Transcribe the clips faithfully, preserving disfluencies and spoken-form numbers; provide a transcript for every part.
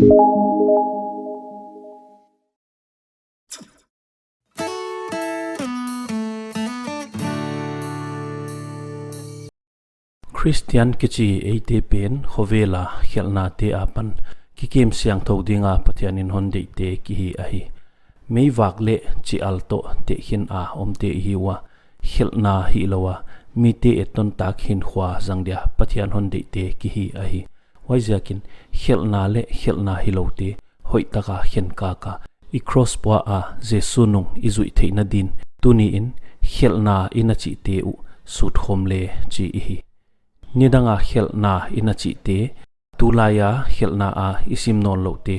Khristian kichi eite pen khovel a khelhnate apan kikim siangthou dinga Pathian in hon deihte kihi ahi. Meivak leh chi-al toh tehkhin a omte i hi ua, khelhna hilou a mite ettontak hinkhua zang dia Pathian hon deihte kihi ahi. Huaiziakin khelhna leh khelhna hiloute hoihtaka khenkak a, i cross pua a Jesu nung i zuih theihna din, tuni in khelhna i na chihte uh sut khawm le chi i hi. Nidanga khelhna i na chihte, tulai a khelhna a i sim nawnlouhte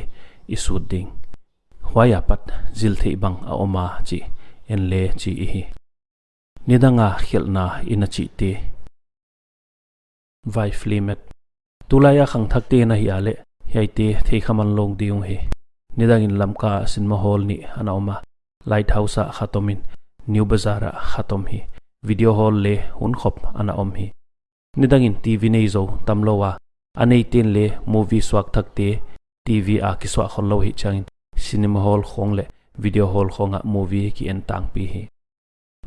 i sut ding. Huai apat zil theih bang a om a chih en le chi i hi. Nidanga khelhna i na chihte. Vai film et. Tulai a khangthakte na hih a leh hiaite theikha man lou ding uh hi. Nidangin Lamka cinema hall nih ana om a, Lighthouse ah khat om in, New Bazaar ah khat om hi. Video hall le hunkhop ana om hi. Nidangin TV nei zou tamlou a, a neiten le movie suak thakte TV a kisuah khollou hi chiangin cinema hall khawng leh video hall khawng ah movie ki en tangpi hi.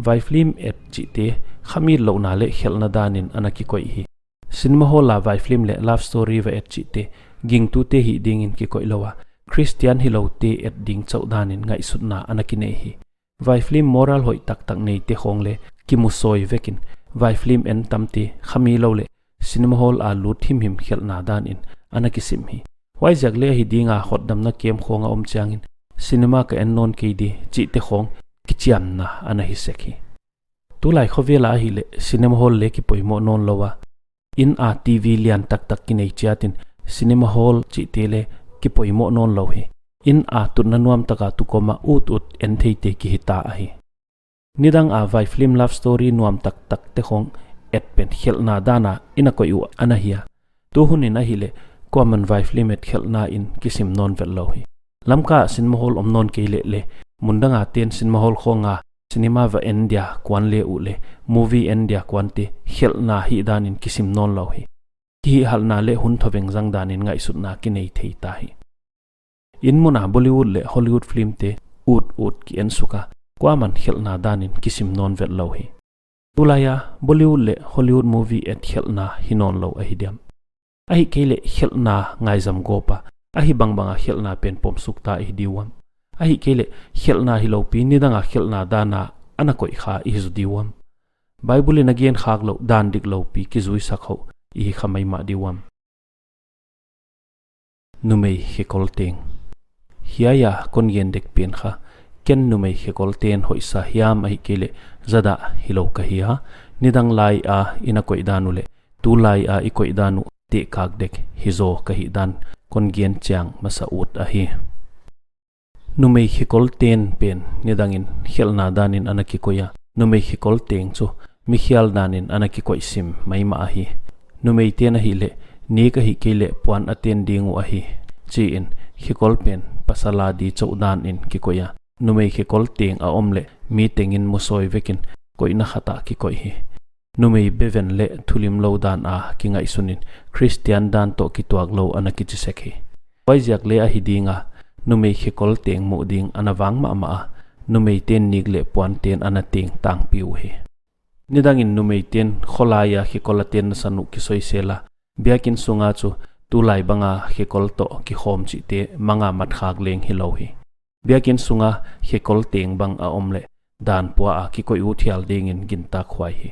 Vai film et chihte khamit louhna leh khelhna danin ana kikoih hi. Cinema hall a vai film leh love story va et chihte gingtute hih dingin kikoih lou a, Khristian hiloute et ding chauh danin ngaihsutna ana kinei hi. Vai film moral hoih taktak neite khawng le kimusawi vekin vai film en tamte khamilou leh cinema hall a lut himhim khelhna danin ana kisim hi. Huaiziak le ahi dinga hotdamna kem khawng a om chiangin cinema ka en nawn kei di chihte khawng kichiamna ana hi sek hi. Tulai khovel a ahihleh cinema hall le kipoimoh nawnlou a, inn a TV lian taktak kinei chiatin cinema hall chihte le kipoimoh nawnlou hi. Inn a tutna nuamtaka tu kawma ut ut en theite kihita ahi. Nidang a vai film love story nuam taktakte khawng et pen khelhna dana i na koih uh ana hia? Tuhunin ahihleh kuaman vai film et khelhna in kisim nawn vetlou hi. Lamka ah cinema hall om nawn kei leh le, mundanga ten cinema hall khawnga cinema va en dia kuan le uh le, movie en dia kuante khelhna hih danin kisim nawnlou hi. Kihihhalhna leh hun thoveng zang danin ngaihsutna kinei theita hi. Inn muna Bollywood leh Hollywood filmte ut ut ki en suka, kuaman khelhna danin kisim nawn vetlou hi. Tulai a Bollywood leh Hollywood movie et khelhna hi nawnlou ahi diam? Ahihkeileh khelhna ngaizam gawpa, ahi bangbanga khelhna pen pom sukta i hi di uam? Ahihkeileh khelhna hiloupi nidanga khelhna dana ana koih kha i hi zou di uam? Bible in a gen khak louh dan dikloupi kizui sak hou i hi kha maimah di uam? Numei khekol teng. Hiai a kon gen dek pen kha, ken numei khekol ten hoihsa hiam ahihkeileh zadah hilou ka hia? Nidang lai a i na koih dan uh leh tulai a i koih dan uh tehkak dek hi zaw ka hih dan kon gen chiang masa ut ahi. Numei khekol ten pen nidangin khelhna danin ana kikoih a, numei khekol teng chu mikhial danin ana kikoih sim maimah ahi. Numeiten ahihleh, nik ahihkeileh puan a ten ding uh ahi, chiin khekol pen pasal a di chauh danin kikoih a, numei khekol teng a om leh mi tengin musawi vekin koihna khat ah kikoih hi. Numei beven leh thulimlou dan a kingaihsunin Khristian dan toh kituaklou ana kichi sek hi. Huaiziak le ahi dinga, numei khekol teng muh ding ana vang mahmah a, numeiten nik leh puanten ana teng tangpi uhi. Nidangin numeiten kholai a khekol a tenna san uh kisoisel a, biakin sunga chu tulai banga khekol toh kikhawm chihte manga mat khak leng hilou hi. Biakin sunga khekol teng bang a om leh dan pua a kikoih ut hial dingin gintak huai hi.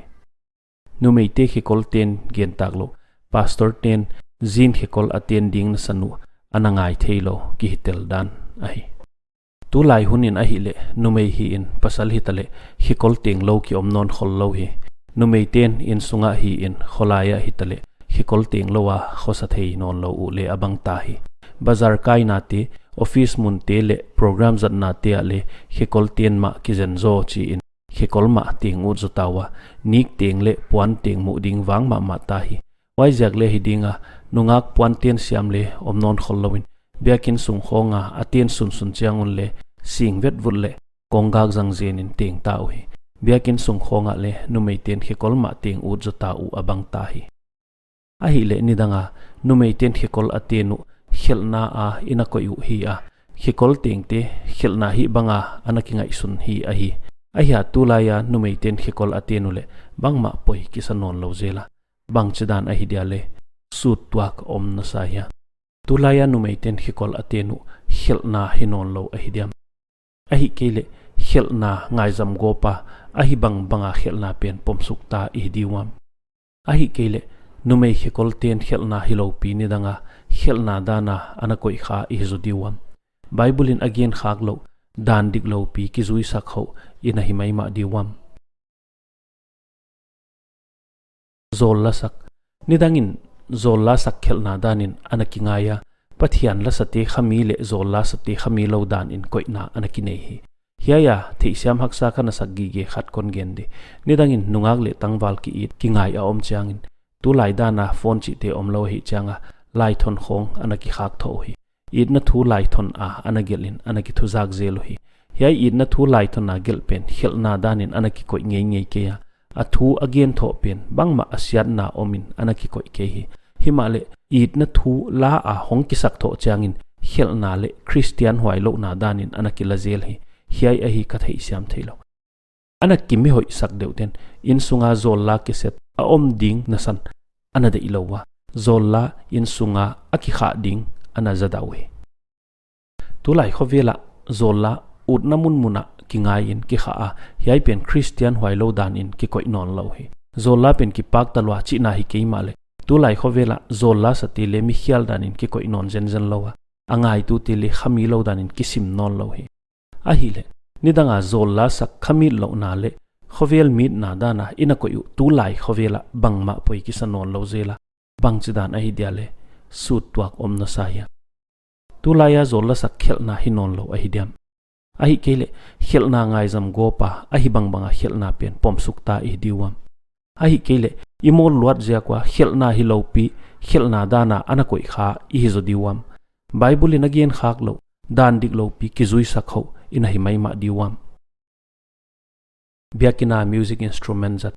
Numeite khekol ten gentak louh, pastor ten zin khekol a ten ding na san uh ana ngai theilou kihi tel dan ahi. Tulai hunin ahihleh numei hiin pasal hitaleh khekol tenglou ki om nawn khollou hi. Numeiten inn sunga hiin kholai ah hitaleh khekol tenglou a khosa thei nawnlou uh le a bang ta hi. Bazar kainate, office munte leh program zatnate ah le khekol ten mah kizen zaw chiin khekol mah teng ut zaw ta ua, nik teng leh puan teng muh ding vang mahmah ta hi. Huaiziak le hi dinga, nungak puanten siam le om nawn khollou in, biakin sung khawnga a ten sunsun chiang un le sing vetvut leh kawng gak zang zenin teng ta uhi. Biakin sung khawngah le numeiten khekol mah teng ut zaw ta uh a bang ta hi. Ahihleh nidanga numeiten khekol a ten uh khelhna a i na koih uh hi a, khekol tengte khelhna hih banga ana kingaihsun hi ahi. Ahia tulaia numeiten khekol a ten uleh bangmah poi kisa nawnlou zel a, bangchidan ahi dia le, sut tuak om na sa hia? Tulaia numeiten khekol a ten uh khelhna hi nawnlou ahi diam? Ahihkeileh khelhna ngaizam gawpa, ahi bangbanga khelhna pen pomsukta i hi diuam? Ahihkeileh numei khekolten khelhna hiloupi nidanga khelhna dana ana koih kha i hi zaw diuam? Bible in a gen khak louh, dan dikloupi kizuisak houh i na hi maimah diuam? Zawllasak. Nidangin zawllasak khelhna danin ana kingai a, Pathian lasate khami leh zawllasate khami lou danin koihna ana kinei hi. Hiaia theihsiam haksa ka na sak gige khat kon gen di. Nidangin nungak leh tangval ki-it kingai a om chiangin, tulai dana phone chihte omlou ahih chianga laithon khawng ana kikhak thoh uhi. Itna thu laithon a ana gelhin ana kithuzak zel uhi. Hiai itna thu laithon a gelh pen khelhna danin ana kikoih ngeingei kei a, a thu a gen thoh pen bangmah a siatna omin ana kikoih kei hi. Himahleh itna thu la a hong kisak thoh chiangin khelhna leh Khristian huailouhna danin ana kila zel hi. Hiai ahi ka theihsiam theilou. Ana kimihoihsak deuhten, insunga zawlla kiset a om ding nasan ana deih lou ua, zawlla insunga a kikhah ding ana za dah uhi. Tulai khovela zawlla utna munmuna kingaiin kikhah a, hiai pen Khristian huailou danin kikoih nawnlou hi. Zawlla pen kipakta lua chihna hi kei mahleh, tulai khovela zawllasate le mikhial danin kikoih nawn zenzen lou a, a ngaitute le khami lou danin kisim nawnlou hi. Ahihleh, nidanga zawllasak khamit louhna leh khovel mitna dana i na koih uh tulai khovela bangmah poi kisa nawnlou zel a, bangchidan ahi dia le, sut tuak om na sa hia? Tulaia zawllasak khelhna hi nawnlou ahi diam? Ahihkeileh khelhna ngaizam gawpa, ahi bangbanga khelhna pen pomsukta i hi diuam? Ahihkeileh i mawl luat ziak ua khelhna hiloupi khelhna dana ana koih kha i hi zaw diuam? Bible in a gen khak louh, dan dikloupi kizuisak houh i na hi maimah diuam? Biakina music instrument zat.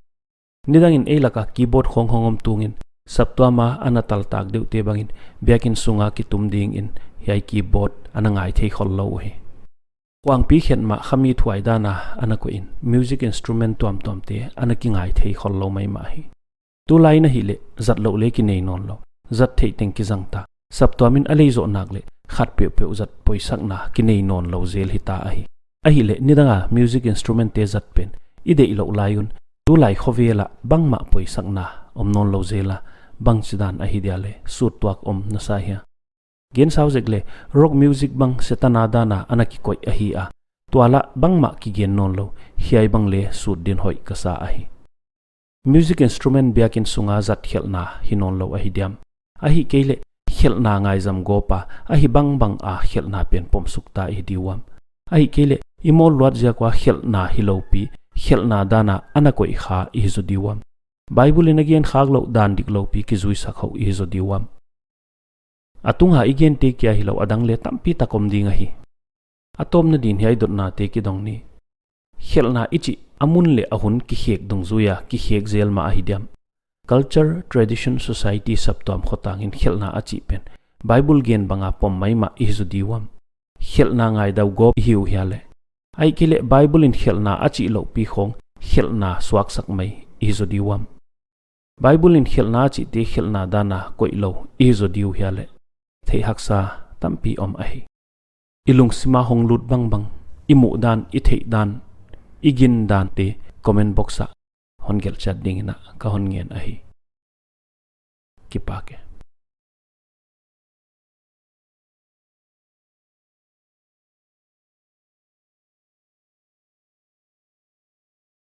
Nidangin ei laka keyboard khawng hong om tungin, saptuama ana taltak deuhte bangin biakin sunga kitum dingin hiai keyboard ana ngai thei khollou uhi. Kuangpi khet mah khamit huai dana ana koihin music instrument tuamtuamte ana kingai thei khollou maimah hi. Tulai in ahihleh zat louh le kinei nawnlou, zat theih teng kizang ta. Saptuamin a lei zoh nak leh khat peuhpeuh zat poisakna kinei nawnlou zel hita ahi. Ahihleh nidanga music instrumentte zat pen i deihlouh lai un, tulai khovela bangmah poisakna om nawnlou zel a, bangchidan ahi dia le, sut tuak om na sa hia? Gen sau zek le, rock music bang Setana dana ana kikoih ahi a, tuala bangmah kigen nawnlou, hiai bang le sut din hoih ka sa ahi. Music instrument biakin sunga zat khelhna hi nawnlou ahi diam? Ahihkeileh khelhna ngaizam gawpa, ahi bangbanga khelhna pen pomsukta i hi diuam? Ahihkeileh i mawl luat ziak ua khelhna hiloupi khelhna dana ana koih kha i hi zaw diuam? Bible in a gen khak louh, dan dikloupi kizuisak houh i hi zaw diuam? A tunga i gente kia hilou a dang le tampi tak om ding ahi. A tawpna din hiai dotnate kidong ni. Khelhna i chih a mun leh a hun kikhek dungzuia kikhek zel mah ahi diam? Culture, tradition, society, saptuam khotangin khelhna a chih pen Bible gen banga pom maimah i hi zaw diuam? Khelhna ngaidau gawp i hi uh hia le? Ahihkeileh Bible in khelhna a chih loupi khawng khelhna suaksak mai i hi zaw diuam? Bible in khelhna a chihte khelhna dana koih lou i hi zaw diu hia le? Theih haksa tampi om ahi. I lungsima hong lut bangbang, i muhdan, i theihdan, i gindante comment box ah hon gelh chiat dingin ah ka hon ngen ahi. Kipak e.